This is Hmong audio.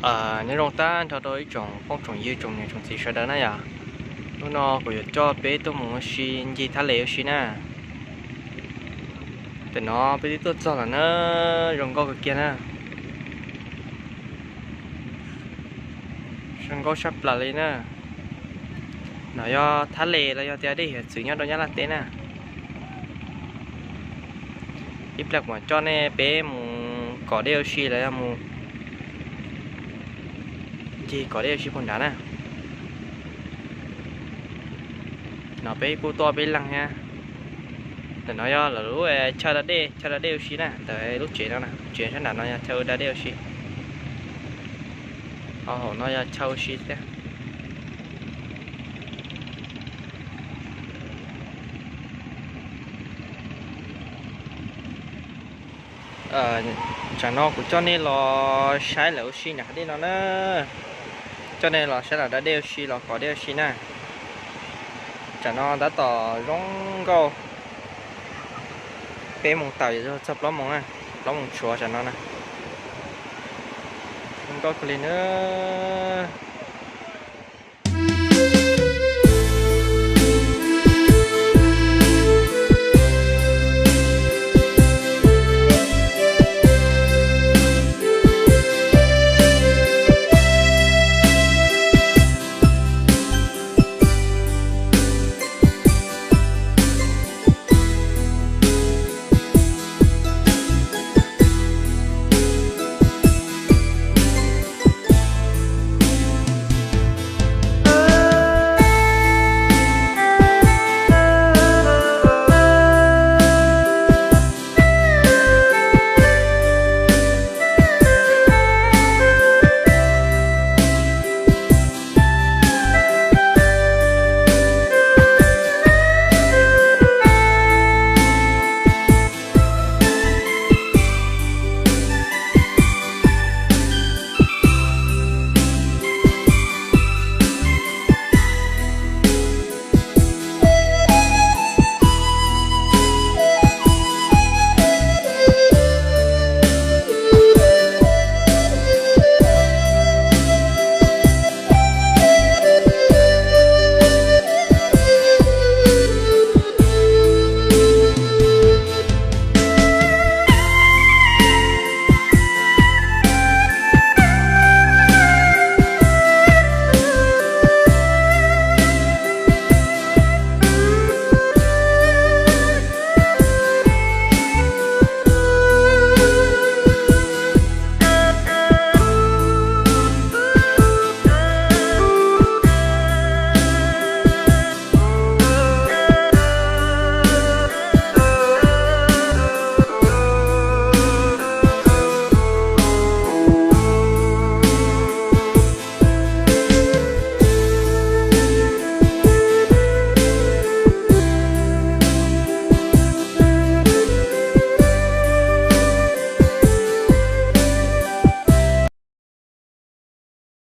Nyob zoo tag nrho rau ib tsoom phooj tsoom ywg tsoom niam tsoom txiv sawv daws na yom. Hnub no kuv yuav coj peb tuaj mus ua si ncig thab les ua si na. Tam no peb twb tuaj txog lawm na, zoo nkauj kawg kiag na. Zoo nkauj sab plaws li na. No yog thab les los yog tias dej hiav txwv nyob rau Nyab Laj teb na. Ib pliag kuv mam coj nej peb mus kov dej ua si los yog mus ncig kov dej ua si puag nrad na. No peb kuj tuaj peb leeg thiab. Ntawm no yog lawv lub chaw da dej, chaw da dej ua si na, ntawm lub tsev no, tsev sab nram no yog chaw da dej ua si. Ho hauv no yog chaw ua si thiab. Tsam no kuv coj nej los saib lawv ua si nram hav dej no na. Coj nej los saib lawv da dej ua si los kov dej ua si na. Tsam no tab tom zoo nkauj, peb moos tawm yuav txog plaub moos na, plaub moos tshuav tsam no na. Zoo nkauj kawg li na.